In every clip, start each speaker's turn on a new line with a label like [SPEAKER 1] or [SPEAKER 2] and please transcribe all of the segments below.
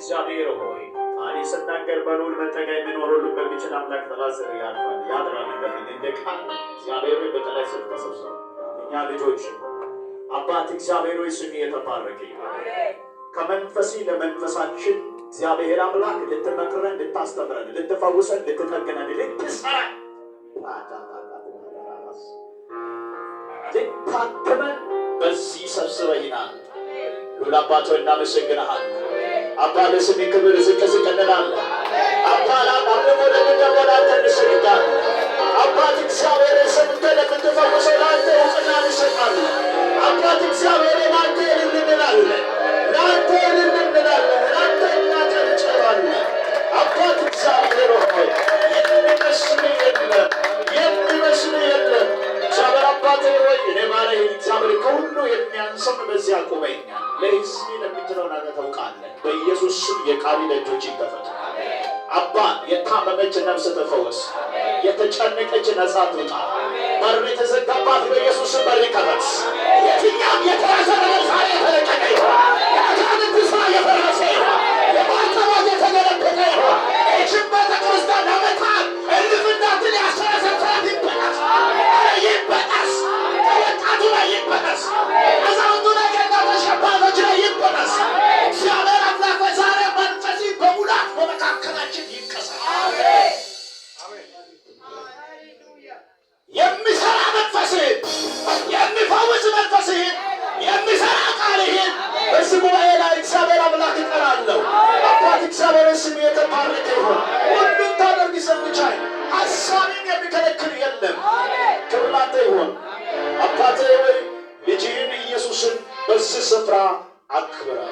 [SPEAKER 1] እግዚአብሔር ሆይ ቃል ስናገር በልዑል መጠጊያ የሚኖር ሁሉን በሚችል አምላክ ጥላ ስር ያርፋል ያድራል እንደሚል እንደ ቃል እግዚአብሔር ሆይ በጥላ ስር ተሰብስበን እኛ ልጆች አባት እግዚአብሔር ሆይ ስም የተባረከ ይሁን። ከመንፈሲ ለመንፈሳችን እግዚአብሔር አምላክ ልትመክረን፣ ልታስተምረን፣ ልትፈውሰን፣ ልትጠግነን፣ ልትሰራን፣ ልታክመን በዚህ ሰብስበህናል። ልዑል አባት ሆይ እናመሰግንሃለን። አባ ለስምህ ክብር ዝቅ ዝቅ እንላለን። አባ አምልኮ ለሚገባው ለአንተ እንሰግዳለን። አባት እግዚአብሔር ሰምተህ ለምትፈውሰው ለአንተ እውቅና እንሰጣለን። አባት እግዚአብሔር ለአንተ እልል እንላለን። ለአንተ እልል እንላለን። ለአንተ እናጨበጭባለን። አባት እግዚአብሔር ሆይ የሚመስል የለም፣ የሚመስል የለም። እግዚአብሔር አባቴ ሆይ እኔ ባሪያህ እግዚአብሔር ከሁሉ የሚያንሰውን በዚህ አቁመኛል። ለሕዝቤ ለምትለው ነገር ታውቃለህ። በኢየሱስ ስም የቃል ደጆች ይከፈቱ። አባ የታመመች ነፍስ ተፈወስ፣ የተጨነቀች ነጻ ትውጣ። በር የተዘጋባት በኢየሱስ ስም በር ይከፈት። የትኛውም የተያዘ ነገር ዛሬ የተለቀቀ ይሁን። የአጋንንት ስራ የፈረሰ ይሁን። የማዕተባት የተገለበጠ ይሁን። ይህችን ቤተ ክርስቲያን ለመታት እልፍ እንዳትል ያሰረ ሰንሰለት ይበጠስ፣ ኧረ ይበጠስ። ከወጣቱ ላይ ይበጠስ፣ አዛውንቱ ላይ ከእናቶች አባቶች ላይ ይበጠስ። እግዚአብሔር አምላክ ሆይ ዛሬ መንፈስ በሙላት በመካከላችን ይንቀሳቀስ። የሚሰራ መንፈስህን፣ የሚፈውስ መንፈስህን፣ የሚሰራ ቃልህን በዚህ ጉባኤ ላይ እግዚአብሔር አምላክ እጠራለሁ። አባት እግዚአብሔር ስም የተባረከ ይሁን። ሁሉን ታደርግ ዘንድ ቻይ፣ ሀሳብን የሚከለክል የለም። ክብር ላንተ ይሁን። አባቴ ሆይ ልጅህን ኢየሱስን በዚህ ስፍራ አክብረው።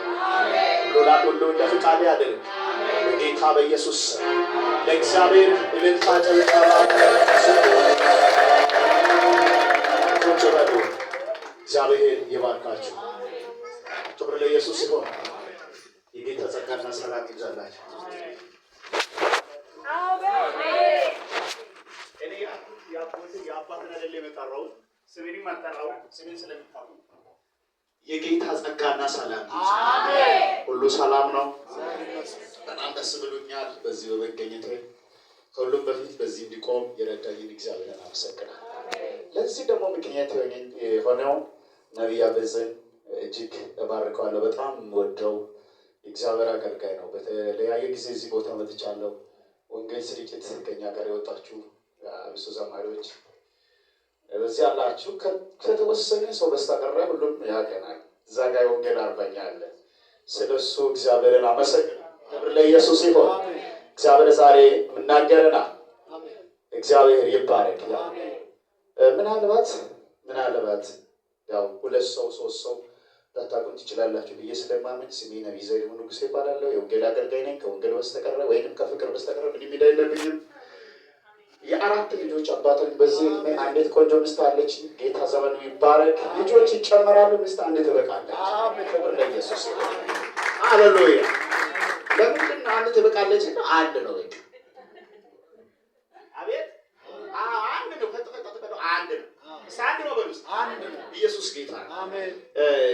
[SPEAKER 1] ሁሉ ሁሉ እንደ ፈቃድህ አድርግ። በጌታ በኢየሱስ ስም ለእግዚአብሔር እልልታ ጭብጨባ ቁጭ በሉ። እግዚአብሔር ይባርካችሁ። ክብር ለኢየሱስ ይሁን። የጌታ ጸጋና ሰላም ይብዛላችሁ። እኔ ያልኩት የአባትን አይደለም የጠራሁት፣ ስሜንም አልጠራሁም። ስሜን ስለምታውቁ የጌታ ጸጋና ሰላም ይብዛ። ሁሉ ሰላም ነው። በጣም ደስ ብሎኛል በዚህ በመገኘቴ። ከሁሉም በፊት በዚህ እንዲቆም የረዳኝን እግዚአብሔርን አመሰግናለሁ። ለዚህ ደግሞ ምክንያት የሆነው ነቢይ አበዝን እጅግ እባርከዋለሁ። በጣም ወደው የእግዚአብሔር አገልጋይ ነው። በተለያየ ጊዜ እዚህ ቦታ መጥቻለሁ። ወንጌል ስርጭት ከኛ ጋር የወጣችሁ አብሶ ዘማሪዎች በዚህ ያላችሁ ከተወሰነ ሰው በስተቀረ ሁሉም ያገናል። እዛ ጋ የወንጌል አርበኛ አለ። ስለ እሱ እግዚአብሔርን አመሰግናለሁ። ክብር ለኢየሱስ ይሁን። እግዚአብሔር ዛሬ ምናገረናል። እግዚአብሔር ይባረክ። ምናልባት ያው ሁለት ሰው ሶስት ሰው ላታውቁን ትችላላችሁ ብዬ ስለማምን ስሜ ነቢይ ዘሪሁን ንጉሴ ይባላለሁ። የወንጌል አገልጋይ ነኝ። ከወንጌል በስተቀረ ወይንም ከፍቅር በስተቀረ ምንም ዕዳ የለብኝም። የአራት ልጆች አባት ነኝ። በዚህ ዕድሜ አንዲት ቆንጆ ሚስት አለች። ጌታ ዘመኑ ይባረክ። ልጆች ይጨመራሉ፣ ሚስት አንድ ትበቃለች። ክብር ለኢየሱስ። ሃሌሉያ። ለምንድን ነው አንድ ትበቃለች? አንድ ነው በቃ። አቤት አንድ ነው። ፈጥ ፈጥ ፈጥ አንድ ነው። እስኪ አንድ ነው በሉ እስኪ። ኢየሱስ ጌታ ነው።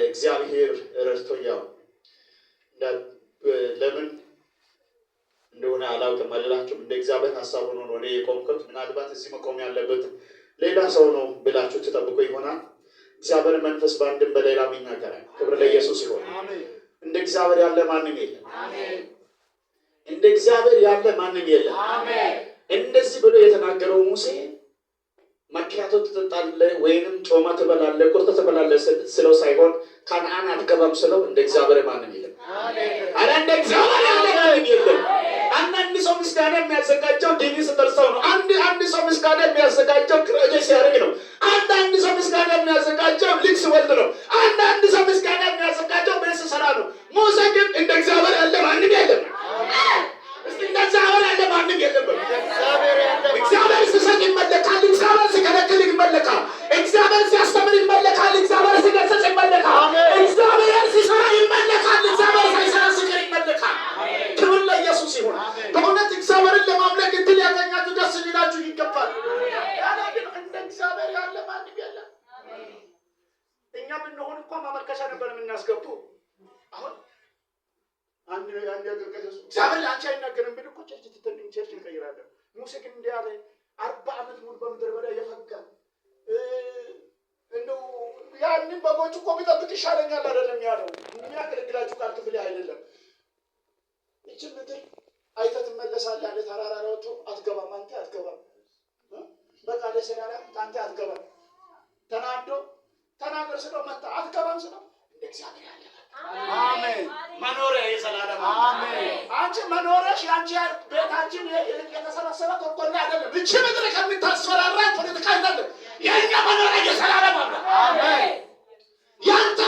[SPEAKER 1] እግዚአብሔር ረድቶኛል። ለምን እንደሆነ አላውቅም አልላችሁም። እንደ እግዚአብሔር ሀሳብ ሆኖ ነው እኔ የቆምኩት። ምናልባት እዚህ መቆም ያለበት ሌላ ሰው ነው ብላችሁ ትጠብቁ ይሆናል። እግዚአብሔር መንፈስ በአንድም በሌላም ይናገራል። ክብር ለኢየሱስ ይሆን። እንደ እግዚአብሔር ያለ ማንም የለም። እንደ እግዚአብሔር ያለ ማንም የለም። እንደዚህ ብሎ የተናገረው ሙሴ ማኪያቶ ትጠጣለህ ወይንም ጮማ ትበላለህ፣ ቁርጥ ትበላለህ ስለው ሳይሆን ከነአን አትገባም ስለው እንደ እግዚአብሔር ማንም የለም። አረ እንደ እግዚአብሔር ያለ ማንም የለም። አንዳንድ ሰው ምስጋና የሚያዘጋጀው ዲቪ ስደርሰው ነው። አንድ ሰው ምስጋና የሚያዘጋጀው graduate ሲያደርግ ነው። አንዳንድ ሰው ምስጋና የሚያዘጋጀው ልጅ ሲወልድ ነው። አንዳንድ ሰው ምስጋና የሚያዘጋጀው ቤት ሲሰራ ነው። ሙሴ ግን እንደ እግዚአብሔር ያለ ማንም የለም። እስቲ እንደ እግዚአብሔር ያለ ማንም የለም። እግዚአብሔር ሲሰጥ ይመለካል። እግዚአብሔር ሲከለክል ይመለካል። እግዚአብሔር ሲያስተምር ይመለካል። እግዚአብሔር ሲገስጽ ይመለካል። እግዚአብሔር ሲሰራ ይመለካል። እግዚአብሔር ሳይሰራ ሲቀር ይመለካል። ክብር ለኢየሱስ ይሁን። በእውነት እግዚአብሔርን ለማምለክ እድል ያገኛችሁ ደስ ሊላችሁ ይገባል። ያለ ግን እንደ እግዚአብሔር ያለ ማንም የለም። እኛ ብንሆን እንኳን ማመልከቻ ነበር የምናስገቡ። አሁን አንድ አንድ አገልጋይ እግዚአብሔር ለአንቺ አይናገርም ቢል እኮ church ትተን church እንቀይራለን። ሙሴ ግን እንዲህ አለ፣ 40 ዓመት ሙሉ በምድረ በዳ የፈጋ እንደው ያንን በጎች እኮ ቢጠብቅ ይሻለኛል አይደለም ያለው። የሚያገለግላችሁ ቃል ክፍል አይደለም። ይችን ምድር አይተህ ትመለሳለህ አለ። ተራራ ላይ ወጥቶ አትገባም፣ አንተ አትገባም፣ በቃ ደስ ያለ አንተ አትገባም። ተናዶ ተናገር ስለው መጣ። አትገባም ስለው እንደ እግዚአብሔር ያለ
[SPEAKER 2] አሜን።
[SPEAKER 1] መኖሪያ የዘላለም
[SPEAKER 2] አሜን።
[SPEAKER 1] አንቺ መኖሪያሽ የአንቺ ቤታችን የተሰበሰበ ቆርቆሮ አይደለም። እቺ ምድር ከምታስፈራራን ፖለቲካ አይደለም። የእኛ መኖሪያ የዘላለም አምላክ
[SPEAKER 2] አሜን።
[SPEAKER 1] ያንተ